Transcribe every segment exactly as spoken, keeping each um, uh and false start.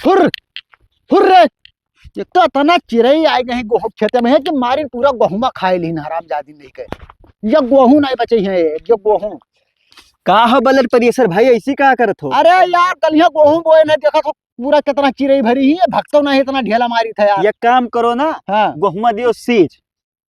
हुर्र, हुर्र रे। एक तो इतना चिरई आइ गए हैं गोहूँ खेते में है कि मारिन पूरा गोहुमा खाए लीन हरामजादी नहीं के। ये गोहूँ नहीं बचे हैं, ये गोहूँ। का हो बलर परेसर भाई, ऐसी का करत हो? अरे यार, कल यहाँ गोहूँ बोए नहीं, देखा तो पूरा कितना चिरई भरी ही है, भगतो नहीं इतना ढेला मारी था यार। एक काम करो ना, हाँ। गोहुमा दियो सींच।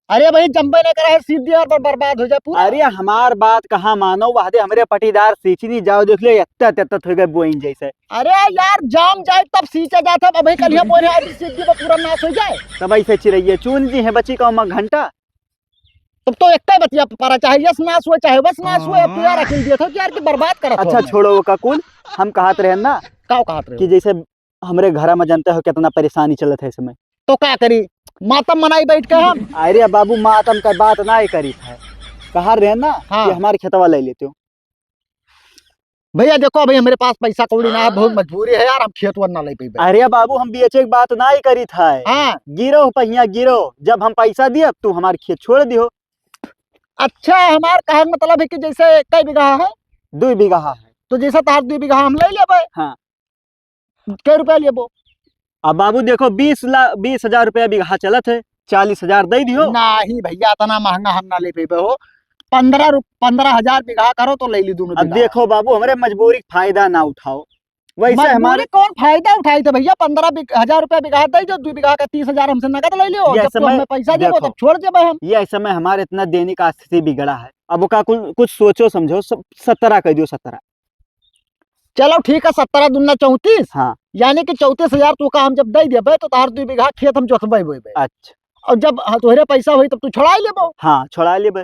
अरे भाई, जम्बे नहीं करा है, सींच दिया और बर-, बर्बाद हो जाए पूरा। अरे हमार बात कहाँ मानो, वह दे हमरे पटीदार सींच नहीं जाओ, देख ले, एत्ता तेत्ता हो गए बोइन जैसे। अरे यार, जाम जाए तब सींचा जाता, अब भाई कल यहाँ बोए हैं, आज सींच दिया, पूरा नाश हो जाए। तब ऐसे चिरैये चुन जी हैं, बची का उमा घंटा। तब तो एक ही बतिया पर चाहे यस नाश हुए, चाहे वस नाश हुए, अब तो यार अकेल दिया था कि यार कि बर्बाद करत हो अच्छा, हमें। छोड़ो वो का कुल, हम कहत रहे ना का कहत रहे कि हो? जैसे हमरे घरा में जानते हो कितना परेशानी चलत है इस समय। तो का करी, मातम मनाई बैठ के हम। अरे बाबू, मातम का बात ना ही करी था, कहा रहे ना हाँ। कि हमारे खेतवा ले लेते हो। भैया देखो, अभी हमरे पास पैसा कौड़ी ना है, बहुत मजबूरी है यार, हम खेत वर ना ले पइबे। अरे बाबू, हम बेचे के बात ना ही करी था। हाँ। गिरो पहिया गिरो, जब हम पैसा दिए, तू हमार खेत छोड़ दियो। अच्छा, हमार कहे के मतलब है कि जैसे कई बीघा है? दुई बीघा है। तो जैसे तार दुई बीघा हम ले लेबे। हाँ। कै रुपया लेबो? अब बाबू देखो, बीस ला-, बीस हजार रुपया बीघा चलत है, चालीस हजार दे दियो। नहीं भैया, इतना महंगा हम ना ले पइबे हो। पन्द्रह रु-, पन्द्रह हजार बीघा करो तो ले ली दोनों अब बीघा। देखो बाबू, हमरे मजबूरी के फायदा ना उठाओ। वैसे मजबूरी हमारे कौन फायदा उठाई थे भैया? पन्द्रह बीघ-, हजार रुपया बीघा दे दो, दो बीघा का तीस हजार हमसे नगद ले लियो, ये जब तू समय हमें पैसा देबो, देखो, तब छोड़ देबे हम। ये समय हमारे इतना देने का स्थिति बिगड़ा है। अब ओका कुल, कुछ सोचो समझो, सब सत्रह कह दियो, सत्रह। चलो ठीक है, सत्रह दूना चौंतीस। हाँ। यानी कि चौंतीस हजार तू का हम जब दे देबे, तो तार दो बीघा खेत हम जोतबे बोइबे। अच्छा। और जब, हाँ, तोहरे पैसा होई, तब तू छोड़ा लेबो। हाँ, छोड़ा लेबे।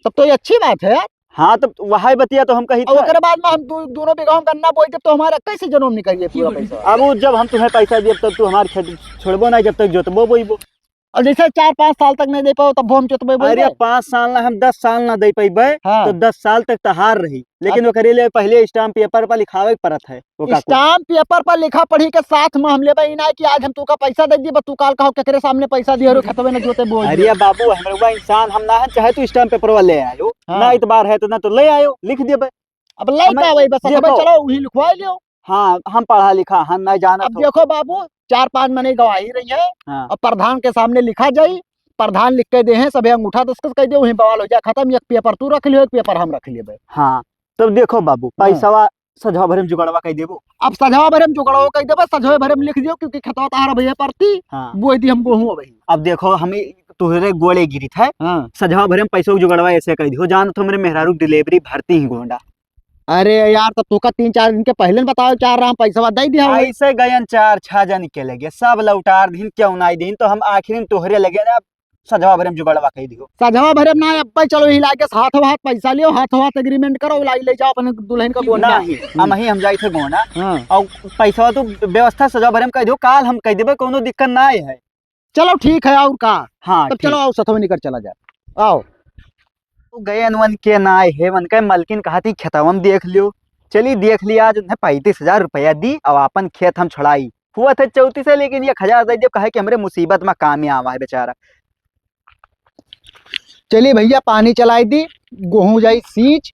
तब तो ये अच्छी बात है यार। हाँ, तब वही बतिया तो हम कही और था। ओकरे बाद में हम दो, दोनों बीघा में गन्ना बोई देब, तो हमारा कैसे जनम निकल जाए पूरा पैसा? अब वो जब हम तुम्हें पैसा देब, तब तू हमार खेत छोड़बो नहीं, जब तक जोतबो बोइबो। और जैसे चार पाँच साल तक नहीं दे पाओ, तब हम जोतबे बोइबे। अरे, पाँच साल ना, हम दस साल ना दे पइबे, हाँ। तो दस साल तक तहार रही, लेकिन अब ओकरे लिए पहले stamp paper पर लिखावे के पड़त है। ओका कुल। Stamp paper पर लिखा पढ़ी के साथ में हम लेबे, ई ना कि आज हम तू का पैसा दे दी, बस तू काल कहो केकरे सामने पैसा दिए रो, खेतवे न जोते बोल अरे दिए। बाबू, हमरे बा इंसान हम ना है, चाहे तू stamp paper वाले ले आयो, हाँ। ना इतबार है तो ना तो ले आयो, लिख देबे। अब ले हमें का वही बस, देखो। चलो वही लिखवा लियो। हाँ, हम पढ़ा लिखा, हम ना जानत अब हो। देखो बाबू, चार पांच मने गवाही रही है, हाँ। अब प्रधान के सामने लिखा जाई, प्रधान लिख के दे हैं, सभी अंगूठा दस्तखत कर दे, वही बवाल हो जाए खत्म। एक paper तू रख लियो, एक paper हम रख लेबे। हाँ, तब देखो बाबू, हाँ। पैसवा सझवा भरे में जुगाड़वा कइ देबो। अब सझवा भरे में जुगाड़वा कइ देबो, सझवा भरे में लिख दियो, क्योंकि खेतवा तहार अबहिये परती, हाँ। बोई दी हम गोहूँ अबही। अब देखो, हम ई तोहरे गोड़े गिरित है, हाँ। सझवा भरे में पैसवा जुगाड़वा ऐसे कइ दियो, जान तो हमरे मेहरारू delivery भरती ही गोंडा। अरे यार, तब तोका तीन चार दिन के पहले न बताओ, चार राम पैसवा दे दिया होई। ऐसे गयन चार छह जन के लगे, सब लौटार दिन, क्यों नाई दिन, तो हम आखिरी में तोहरे लगे ना, सझवा भरे में जुगाड़वा कइ दियो। सझवा भरे में ना, अब्बे चलो ही लागे, हाथों हाथ पैसा लियो, हाथों हाथ agreement करो, लाई ले जाओ अपने दुल्हन का गोंडा। नहीं, हम ही हम जाई थे गोंडा। हाँ। और पैसा तो व्यवस्था सझवा भरे में कइ दियो, काल हम कइ देबे, कोनो दिक्कत ना है। चलो ठीक है, और का? हाँ, तब ठीक। चलो आओ, सथवा निकर चला जाए। आओ। तो गए वन के ना आए है, वन के मलकिन कहा थी, "खेतवा में देख लियो।" चली देख लिया, आज उन्हें पैंतीस हजार रुपया दी, अब अपन खेत हम छोड़ाई। हुआ थे चौंतीस है, लेकिन एक हजार दे दियो, कहे कि हमरे मुसीबत में काम में आवा है बेचारा। चली भैया, पानी चलाई दी, गोहूँ जाई सींच,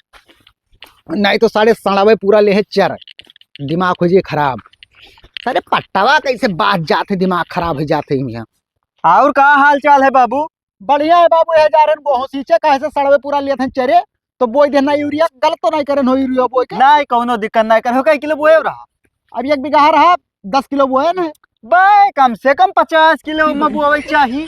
नहीं तो सारे सड़ावे पूरा लेहे चर, दिमाग हो जाए खराब। सारे पट्टावा कैसे बात जाते, दिमाग खराब हो जाते हैं यहाँ। और का हाल चाल है बाबू? बढ़िया है बाबू, ये जा रहे हैं गोहूँ सींचे, कहे से सड़वे पूरा लेत हैं चरे, तो बोई देना यूरिया, गलत तो नहीं करन हो यूरिया बोई के? नहीं, कौनो दिक्कत नहीं करन हो, कई किलो बोए रहा? अब एक बीघा रहा, दस किलो बोए ना। बे, कम से कम पचास किलो में बोवे चाही।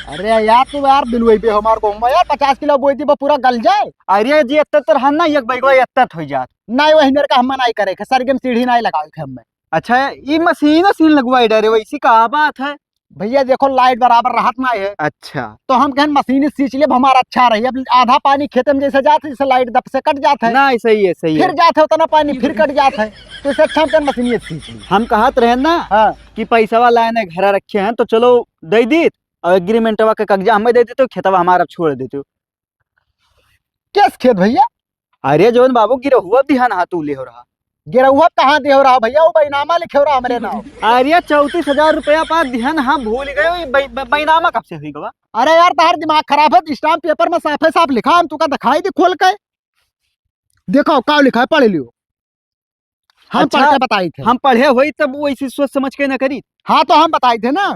अरे यार, तू यार बिलुई पे हमार गोहूँ यार, पचास किलो बोई दी, बा पूरा गल जाए। अरे जी, इतना तो रहन ना, एक बैगवा इतना हो जात। नहीं, वही मेरे का हम नहीं करे, सरगम सीढ़ी नहीं लगावे के हमें। अच्छा, ई मशीन, मशीन लगवाई डारे, वैसी का बात है? भैया देखो, लाइट बराबर रहत ना है। अच्छा। तो हम कहन मशीन सींच लेब, हमारा अच्छा रही। अब आधा पानी खेते में जैसे जात है, जैसे लाइट दप से कट जात है। ना, सही है, सही फिर है। जात है उतना पानी, फिर कट जात है। तो इससे अच्छा हम कहन मशीन सींच ली। हम कहत रहे ना हाँ। कि पैसवा लाए ने घरा रखे हैं, तो चलो दे दी, और एग्रीमेंटवा के कागजा हमें दे देते हो, खेतवा हमारा छोड़ देते हो। किस खेत भैया? अरे जौन बाबू गिरहुआ दिहन हा तू ले हो रहा। गिरहुआ कहाँ दे हो रहा भैया? वो बैनामा लिखे हो रहा हमरे नाम। अरे चौंतीस हजार रुपया पा दिहन हा, भूल गए, वो बै-, बै-, बैनामा कब से हुई गवा? अरे यार, तार दिमाग खराब है, स्टाम्प पेपर में साफे साफ लिखा, हम तुका दिखाई दी खोल के। देखो, का लिखा है, पढ़ लियो। हम अच्छा, पढ़ के बताई थे। हम पढ़े होई तब वैसी सोच समझ के न करी। हाँ, तो हम बताई थे ना,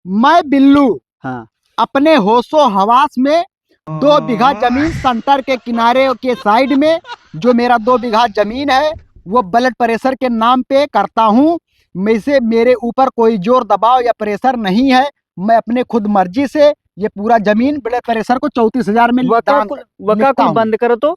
मैं बिल्लू हाँ। अपने होशो हवास में दो बीघा जमीन सेंटर के किनारे के साइड में, जो मेरा दो बीघा जमीन है, वो ब्लड प्रेशर के नाम पे करता हूँ। मैं से, मेरे ऊपर कोई जोर दबाव या प्रेशर नहीं है। मैं अपने खुद मर्जी से ये पूरा जमीन ब्लड प्रेशर को चौंतीस हजार में वका दान कुल, वका लिखता कुल हूँ। बंद करो तो।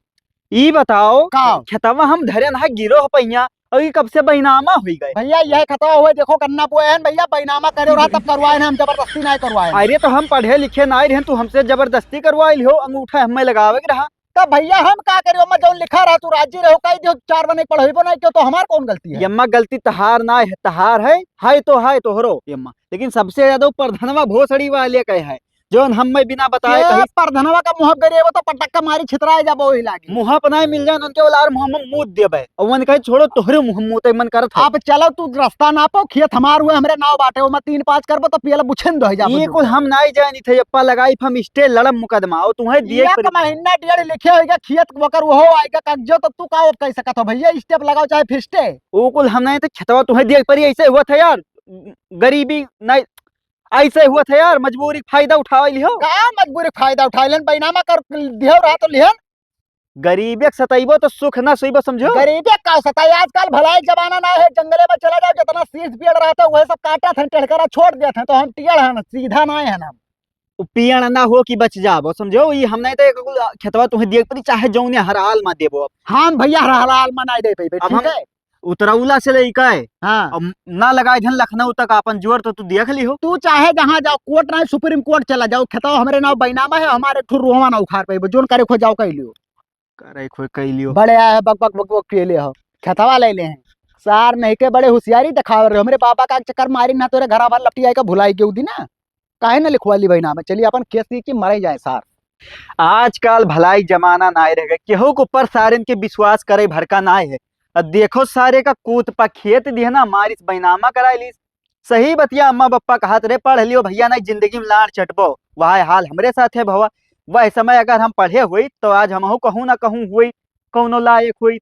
ई बताओ, का? खेतवा हम धरे ना गिरो ह पहिया, और ई कब से बैनामा हुई गए? भैया, यह खेतवा हुए, देखो, गन्ना बोए हैं भैया, बैनामा करे रहा तब करवाए हैं हम, जबरदस्ती नहीं करवाए हैं। अरे, तो हम पढ़े लिखे नहीं रहे, तू हमसे जबरदस्ती करवाए लिहो, अंगूठा हमें लगावे के रहा। तब भैया, हम का करियो, मैं जौन लिखा रहा, तू राजी रहो, कह दियो, चार बने पढ़ेबो नहीं क्यों, तो हमार कौन गलती है? यम्मा, गलती तहार ना है, तहार है, है तो है तोहरो यम्मा, लेकिन सबसे ज्यादा उ प्रधनवा भोसड़ी वाले कहे है, जौन हम्मे बिना बताए ये कहीं परधनवा का मुँह पे रेबो तो पटक के मारी छितराए जाबो वही लागी। मुँह पे नाहीं मिल जाए उनके वाला और मुँह में मूत देबे। और वन कहे छोड़ो तोहरे मुँह मूते मन करत है। अब चलो तू रास्ता नापो, खेत हमार हुए हमरे नाव बाटे, ओमा तीन पाँच करबो तो पियला बुछन दो जाबो ये तू। कुल हम नाहीं जानी थे, अप्पा लगाई हम स्टे लड़म मुकदमा, और तुम्हें दिए एक परी महीना डेढ़ लिखे होइगा खेत वकर वो आएगा कागजो तो तू का कह सकत हो भैया, स्टेप लगाओ चाहे फिस्टे। वो कुल हम नाहीं थे खेतवा तुम्हें दिए परी ऐसे हुआ था यार, गरीबी नाहीं ऐसे हुआ था यार, मजबूरी क फायदा उठावे लिहो। का मजबूरी क फायदा उठावे लेन? बैनामा कर दिहो रहा तो लिहन। गरीबे क सताइबो तो सुख ना सोइबो, समझो। गरीबे का सताई, आजकल भलाई जमाना ना है, जंगले में चला जाओ, जितना शीश पेड़ रहता है, वह सब काटत हैं, टेढ़करा छोड़ देत हैं, तो हम टेढ़ हैं ना, सीधा ना है ना। उ पियण ना हो कि बच जाबो, समझो, ई हम नहीं तो एक कुल खेतवा तुम्हें दिए परी, चाहे जौने हर हाल में देबो। अब हम भैया हर हाल में नहीं दे पाइबे, अब ठीक हम है? उतरौला से लेके हाँ। अब ना लगाए धन लखनऊ तक आपन जोर तो तू देख लिहो। तू चाहे जहाँ जाओ, कोर्ट ना सुप्रीम कोर्ट चला जाओ, खेतवा हमरे नाव बैनामा है, हमारे ठुर रोहवा ना उखाड़ पाइबो, जोन करे खो जाओ कह लियो। करे खो कह लियो। बड़े आए बक बक बक बक के ले हो, खेतवा ले ले हैं। सार नहीं के बड़े होशियारी दिखावे रहे, हमरे बाबा का चक्कर मारी ना तोरे घरा भर लपटी आए का भुलाई के उ दिन ना। काहे ना लिखवा ली भाई नाम है? चलिए अपन केस की, की मरे जाए सार। आजकल भलाई जमाना नाय रह गए, केहू के ऊपर सारन के विश्वास करे भर का नाय है। अब देखो सारे का कूत पा खेत दिहना मारिस बैनामा कराए लीस। सही बतिया अम्मा बप्पा कहत रहे, "पढ़ लियो भैया, नहीं जिंदगी में लाड़ चटबो।" वह हाल हमरे साथ है भवा। वह समय अगर हम पढ़े हुई तो आज हमहू कहूँ ना कहूँ हुई, कौनो लायक हुई।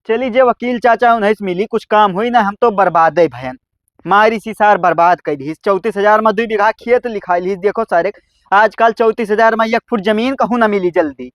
चली, जे वकील चाचा उन्हें से मिली, कुछ काम होई ना, हम तो बर्बादे भयन। मारी सी सार बर्बाद कर दी। चौंतीस हजार में दुई बीघा खेत लिखाई ली। देखो सारे, आजकल चौंतीस हजार में एक फुट जमीन कहूँ ना मिली जल्दी।